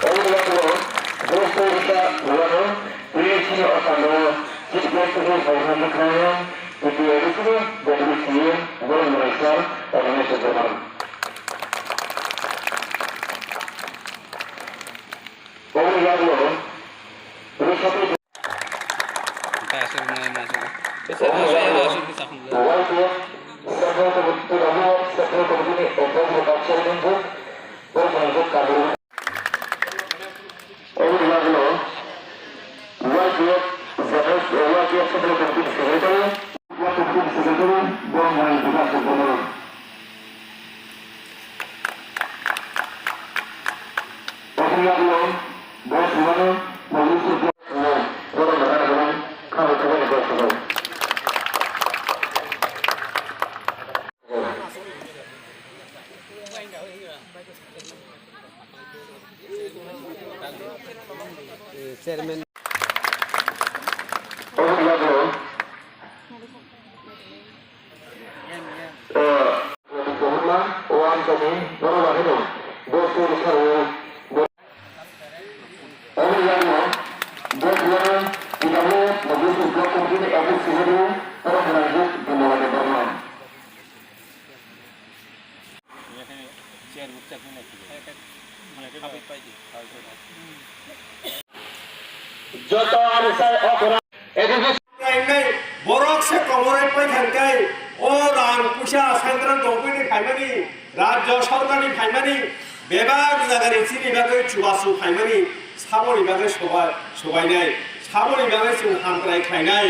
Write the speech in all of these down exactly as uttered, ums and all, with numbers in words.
Aboni yagulo Bwrwswrwngsa Uano P A C ni o pandao Chief Guest wngwi salsa mwkhwrang T T A D C ni Deputy C E M Boromani Sir Ramesh Debbarma. Aboni yagulo Bwrwswrwngsa Aswk nai ma aswk. Aswk kisa khum le. Chairman. Joto ani sai okra. Education. Borok se komoroi paikha kai o rang puisa central government ni phaimani, rajya sarkar ni phaimani, bebak jaga ni chini bagwi chubachu phaimani, saboni bagwi sobai, sobainai, saboni bagwi chwng hamkrai khlainai.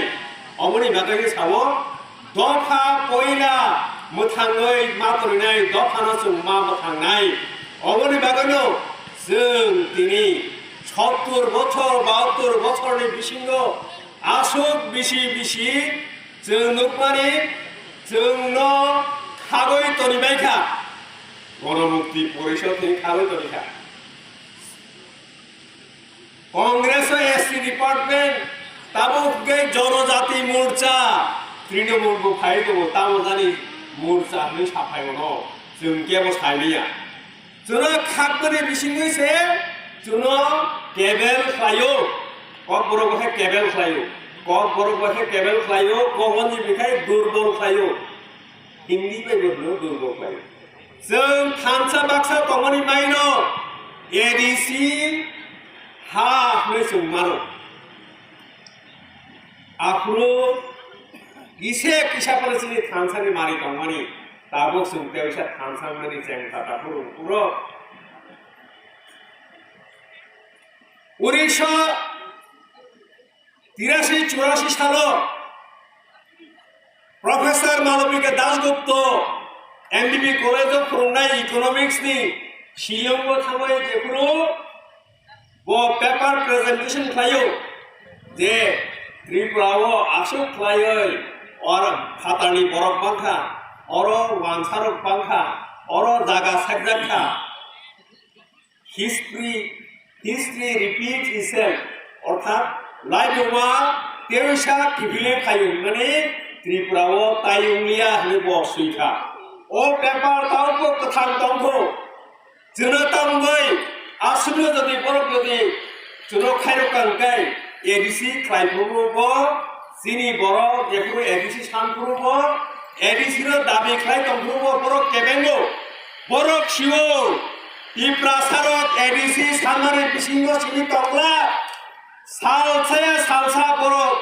Oboni bagwi sao, dopha poila mwthangwi ma torinai dophano chwng ma mwthangnai. Oboni bagwino chwng tini sottur bochor, bahattor bochorni bisingo aswk bisi bisi chwng nukmani, chwngno khagwi tonibaikha. Ganamukti Porishod ni khagwi tonikha. Congress o S T department, tabuk hwnkhe Jonojati Morcha, Trinamool bo phai tongo, tamo jani Morcha hwnwi saphai mano, chwng kebo saimanya. Chwngno khakmani bisingwi se chwngno kebel khlaio, Kokborok bo khe kebel khlaio, Kokborok bo khe kebel khlaio, Kokborok ni bikhai durbol khlaio. Hindi bai bo hwno durbol khlaio. Chwng thansa baksa tongmani maino A D C ha hwnwi chwng mano. Aphuru kisa kisa phano chini thansani mari tongmani, tabuk chwng teisa thansa mani cheng tata phuru phuru. Unisho tirashi churashi salo Professor Malavika Dasgupta M B B College o phwrwngnai economics ni Shillong o thangwi jephuru bo paper presentation khlaio je Tripura o aswk khlaiwi or phatarni borok bangkha, oro wansarok bangkha, oro jaga sakjakha. History, history repeats itself, orthat laibuma teisa kiphilwi phaio hwnmani Tripura o tai wngliya hwnwi bo swikha. O paper tabukbo kwthang tongkho. Chwngno tamungwi aswkno jodi borok jodi chwngno khairokka hwnkhe A D C khlai phuru bo chini borok jephuru A D C san phuru bo A D C no dabi khlai tong phuru bo borok kebengo. Borok sio Tiprasarok A D C sanmani bisingo simi tongla. Salsa ya salsa borok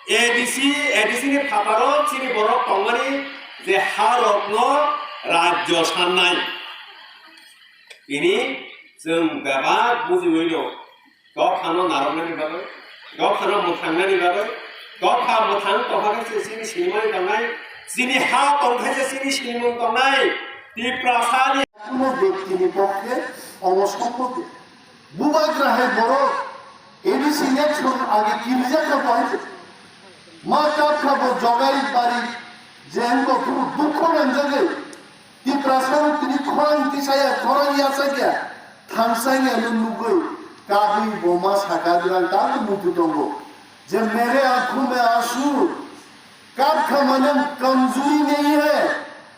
A D C, A D C ni phataro chini borok tongmani je harokno rajyo sannai. Tini chwng bebak bujiwi no. Dophano narwknani bagwi, dophano mwthangnani bagwi, dopha mwthang tongkha khe se chini sinimani tongnai, chini ha tongkha khe se chini sinimung tongnai, Tiprasani. Kuno bektini pokkhe omo sombhob. Bubagra hai borok A D C election age kirijak kha bo hai se. Ma kap kha bo jogai bari jeng bo phuru dukho nangjagwi. Tiprasa rok tini khorang tisaya, khorang yachakya, thangsanya no nugwi, kabwi boma saka jwrang tabuk muitu tongo. Je mere aankhon mein aansu, kab kha mane kamjori nahi hai,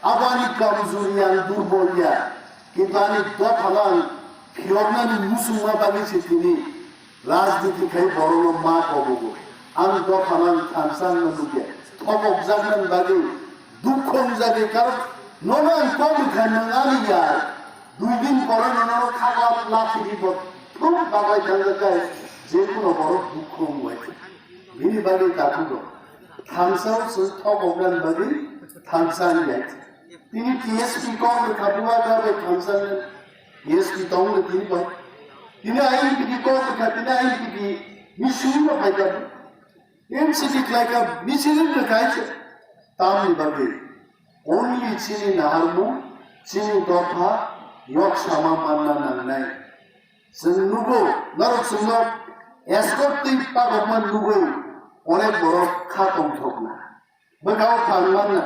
abo ani kamjori, ang durbol ya, kintu ani dopha no ang Phiyornani muchungma bagwi se tini rajniti khai borokno ma kobogo. Ang dophano ang thansa wngna nukya. Thokokjaknani bagwi, dukho wngjagwi, karon nono ang kok rwkha, nwng ani ya. Dui din pore nono khaklap laphiri bo thum baglai thangjak khai, jekhuno borok dukho wngbai. Bini bagwi takhuk rok thansa o chwng thokoknani bagwi thansa wngya. Tini T S P kok rwkha bubagra bai thansa wngya. T S P tong le tini bai. Tini I N P T kok rwkha, tini I N P T ni simi no phaikha. N C T khlaikha, misil rwkha hai se. Tamni bagwi. Only chini naharmung, chini dopha, yok sama manna nangnai. Chwng nugo, norok chwngno escort twi pagokma nugo, onek borok kha tongthokna. Bwkha o phan manna.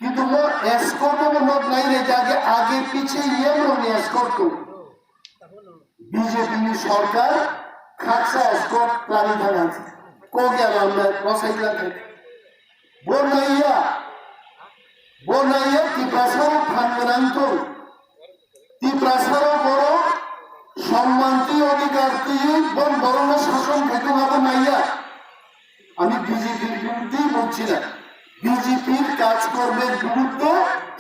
Kintu mo escort o bo nok nai nai jage age piche yem rokni escort tong. B J P ni sorkar khaksa escort plani thang kok ya lamna rosai thang. Bo naiya, bo naiya Tiprasa rok phan gwnang tong. Tiprasa rok borok somman twi odhikar twi bon borokno sason khai tong abo naiya. আমি বিজেপির বিরুদ্ধেই বলছি না, বিজেপির কাজকর্মের বিরুদ্ধে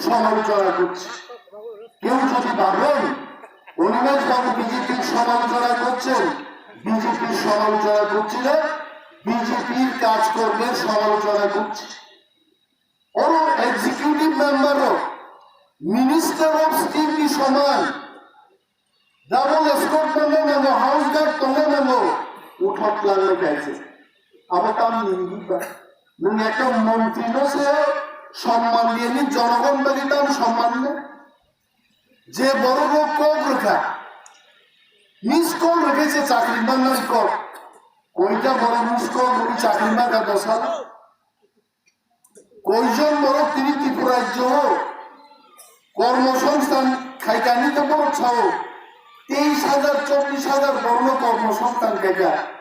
সমালোচনা করছি। কেউ যদি ভাবেন অনিমেষ বাবু বিজেপির সমালোচনা করছেন, বিজেপির সমালোচনা করছি না, বিজেপির কাজকর্মের সমালোচনা করছি। Oro executive member rok minister of state ni soman, double escort tongna nango, house guard tongna nango, uthok langna kaise. Abo tam nini ba? Nwng ekta montri no se somman diye ni jonogon bagi tam somman ne? Je borok rok kok rwkha, miss call rwkhe se chakri manna kok. Koita borok miss call rwkhe chakri manna dosa? Koijon borok tini Tripura rajyo o kormosongsthan khaikani khe borok sao, teis hajar, chobbish hajar borokno kormosongsthan khaikha.